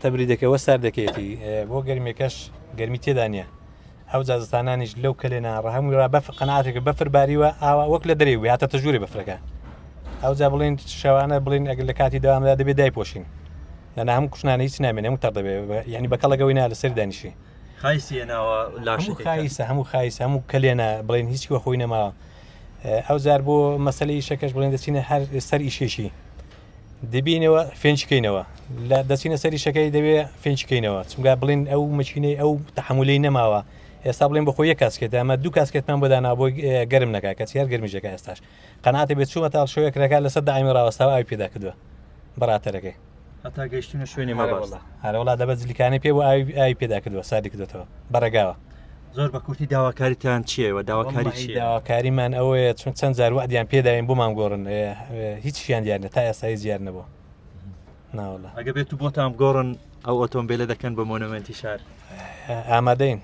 تەبریدەکەوە ساردەکەیەتی بۆ گەرمیەکەش گەرمی تێدا نییە ئەو جازستانانیش لەو کەلێنە ڕەهەمووی ڕا بەف قەناتێکە بەفر باریوە ئاوا وەک لە دەرێ هاتە تەژوورێ بەفرەکە ئەو جا بڵین شەوانە بڵین ئەگەر لە کاتی داوامدا دەبێت دایپۆشین لەنا هەموو کوشنانە هیچ نامێنێ هەموو تەڕ دەبێ یعنی بە کەڵەگەوەی نا لەسەر دانیشی خایسی ناوە لاشەکەی خایسە هەموو خایس هەموو کەلێنە بڵێن هیچ وە خۆی نەماوە ئەو جار بۆ مەسلەی ئیشەکەش بڵێن دەچینە هەر سەر ئیشێکی دەبینەوە فێنچکەینەوە لە دەچینە سەری شەکەی دەوێ فێنچکەینەوە چونگا بڵین ئەو مەچینەی ئەو تحملەی نەماوە ئێستا بڵێن بەخۆی یە کاسکێت ئەمە دوو کاسکێتمان بۆ دانا بۆ گەرم نەکا کەچی هەر گەرمیژەکە ئێستاش قەناتە بێت چوومە تاڵ شوێک رێکا لەسەر دامی ڕاوەستاوە ئاوی پێدا کردووە بەڕاتەرەکەی هەتا گەیشتونە شوێنی مەبەست هەرەوەڵا دەبە جلیکانی پێ بۆ ئاوی ئاوی پێدا کردووە ساردی کردوێتەوە بەڕێگاوە زۆر بە کورتی داواکاریتان چییە و داواکاری چییە؟ داواکاریمان ئەوەیە چون چەند جار وعدیان پێداین بۆمان گۆڕن هیچیان دیار تا ئێستا هیچ دیار نەبوو ناوەڵا ئەگە بێت و بۆتان بگۆڕن ئەو ئۆتۆمبیلە دەکەن بە مۆنۆمێنتی شار ئامادەین.